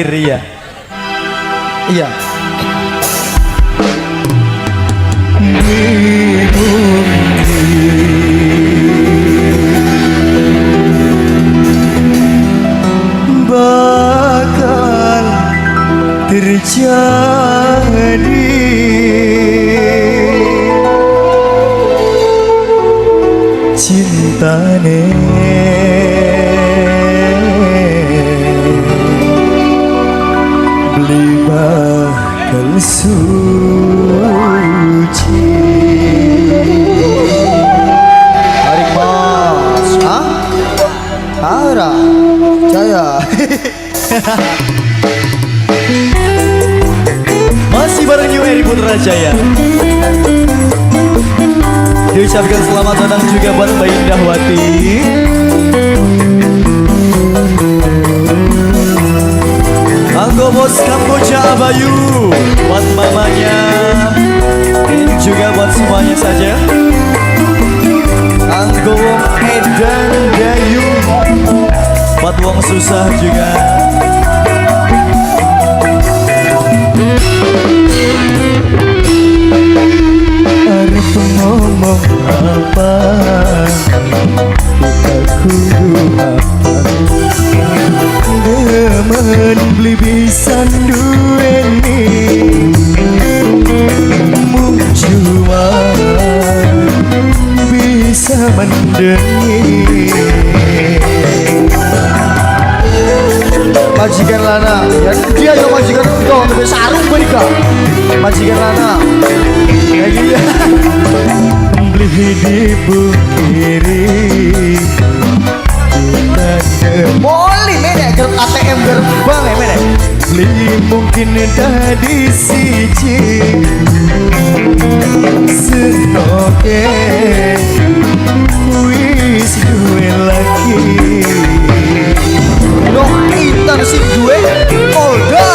Iya. Iya. Bakal terjadi cintane beli bakal suci. Tarik mas. Hah? Ara Jaya. Masih bareng New Eri Putra Jaya. Diucapkan selamat datang juga buat Mbak Indahwati. Anggo Bos Kamboja Abayu, buat mamanya dan juga buat semuanya saja. Anggo Wong Edan Dayu, buat wong susah juga. Arep ngomong apa, kita kudu apa, demen beli bisa duweni mung cuma bisa mendengi. Majikan Lana, ya dia yang majikan engkau, lebih sarung mereka. Majikan Lana, ya iya. Beli dipungkiri, Moli menek gerut ATM gerbang ya menek. Beli mungkin tadi siji senoke wis duwe lagi. No Intan sing duwe Polda.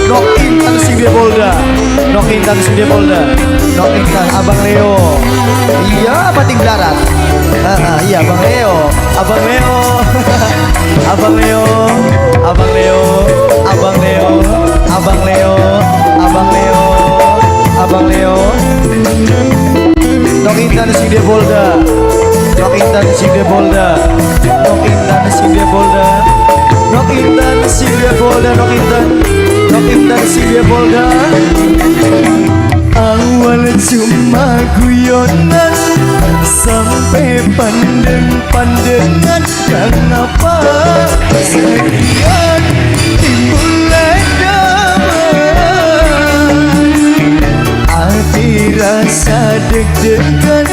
No Intan sing duwe Polda. No Intan sing duwe Polda. No Intan Abang Leo. Iya, bating darat. Iya Abang Leo. Abang Leo. Abang Leo. Abang Leo. Abang Leo. Abang Leo. Abang Leo. Abang Leo. No Intan sing duwe Polda. No Intan sing duwe Polda. No Intan sing duwe Polda. No Intan sing duwe Polda. No Intan. No Intan sing duwe Polda. Awal cuma guyonan sampai pandeng-pandengan, kenapa sekian timbul demen. Hati rasa deg-degan,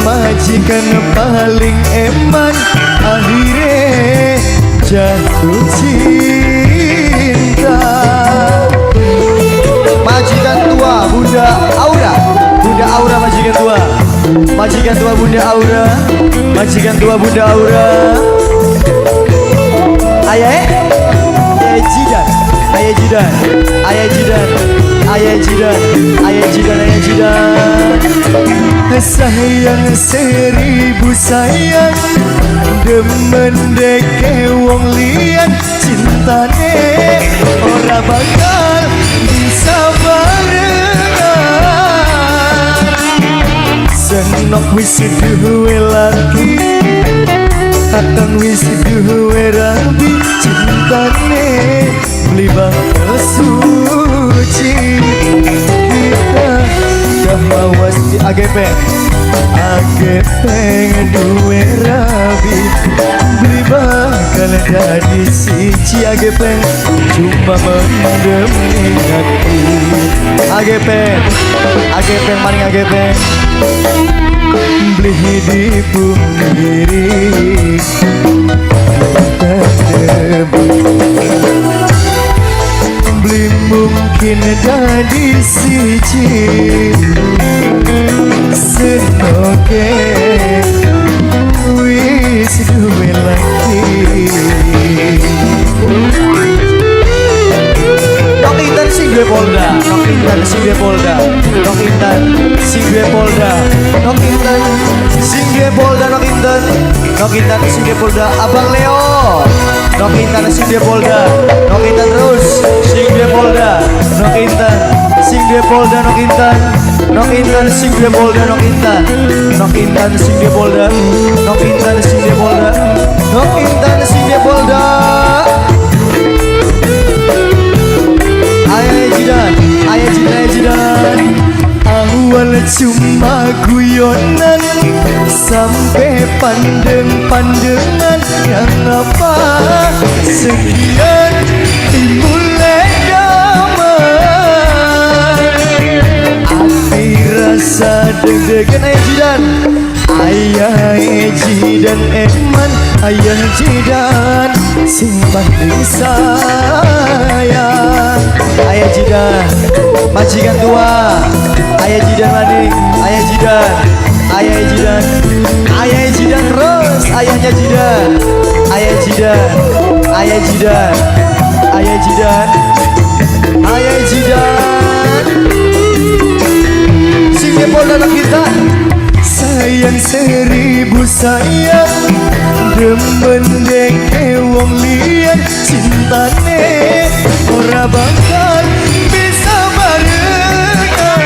majikan paling eman, akhirnya jatuh cinta. Majikan tua Bunda Aura, Bunda Aura majikan tua, majikan tua Bunda Aura, majikan tua Bunda Aura. Ayah, ayah Jidan, ayah Jidan, ayah Jidan, ayah Jidan, ayah Jidan, ayah Jidan. Sayang seribu sayang, demen deke wong liyan, cintane ora bakal bisa barengan. Senok wis duwe laki, kakang wis duwe rabi, cintane beli bakal suci. Kita dah mawas di AGP, AGP duwe rabi, beli bakal dadi siji. AGP cuma mendem hati. AGP, AGP maning AGP, beli dipungkiri, beli mungkin dadi siji senoke wis duwe laki. Nok Intan sing duwe Polda, Nok Intan sing duwe Polda, Nok Intan sing duwe Polda, Nok Intan sing duwe Polda Nok Intan. Nok Intan sing duwe Polda, Abang Leo. Nok Intan sing duwe Polda. Nok Intan terus sing duwe Polda. Nok Intan sing duwe Polda Nok Intan. Nok Intan sing duwe Polda Nok Intan. Nok Intan sing duwe Polda. Nok Intan sing duwe Polda. Nok Intan sing duwe Polda. Ayah Jidan, ayah Jidan, ayah Jidan. Awal cuma guyonan sampai pandeng-pandengan, yang apa sekian timbul damai. Ati rasa deg-degan, ayah Jidan. Ayah Jidan eman, ayah Jidan sing paling sayang. Ayah Jidan, majikan tua. Ayah Jidan maning, ayah Jidan, ayah Jidan, ayah Jidan terus, ayahnya Jidan, ayah Jidan, ayah Jidan, ayah Jidan, ayah Jidan. Sing Polda kita. Sayang seribu sayang, demen deke wong liyan, cintane ora bakal bisa barengan.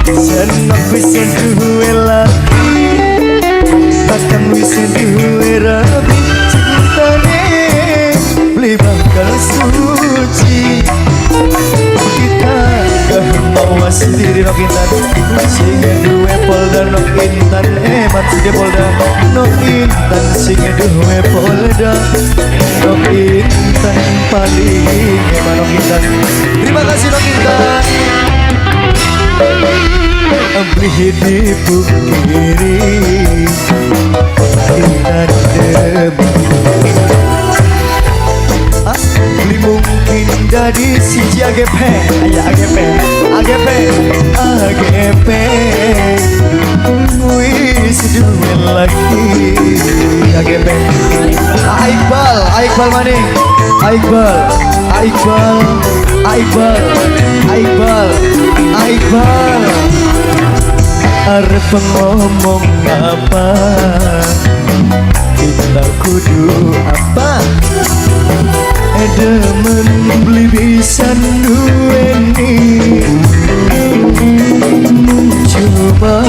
Senok wis duwe laki, bahkan wis duwe rabi, cintane beli bakal suci. Kita gak mau sendiri. Nok Intan sing duwe Polda Nok Intan eman sing Polda Nok Intan sing duwe Polda Nok Intan paling eman Nok Intan. Terima kasih, Nok Intan. Beli dipungkiri Intan demi. Ah, beli mungkin jadi siji AGP. Aya AGP, AGP, AGP. Wis duwe lagi AGP. Ah, Iqbal, Iqbal maning. Iqbal, Iqbal, Iqbal, Iqbal, Iqbal. Arep ngomong apa? Kita kudu apa? Demen beli bisa duweni. Mung coba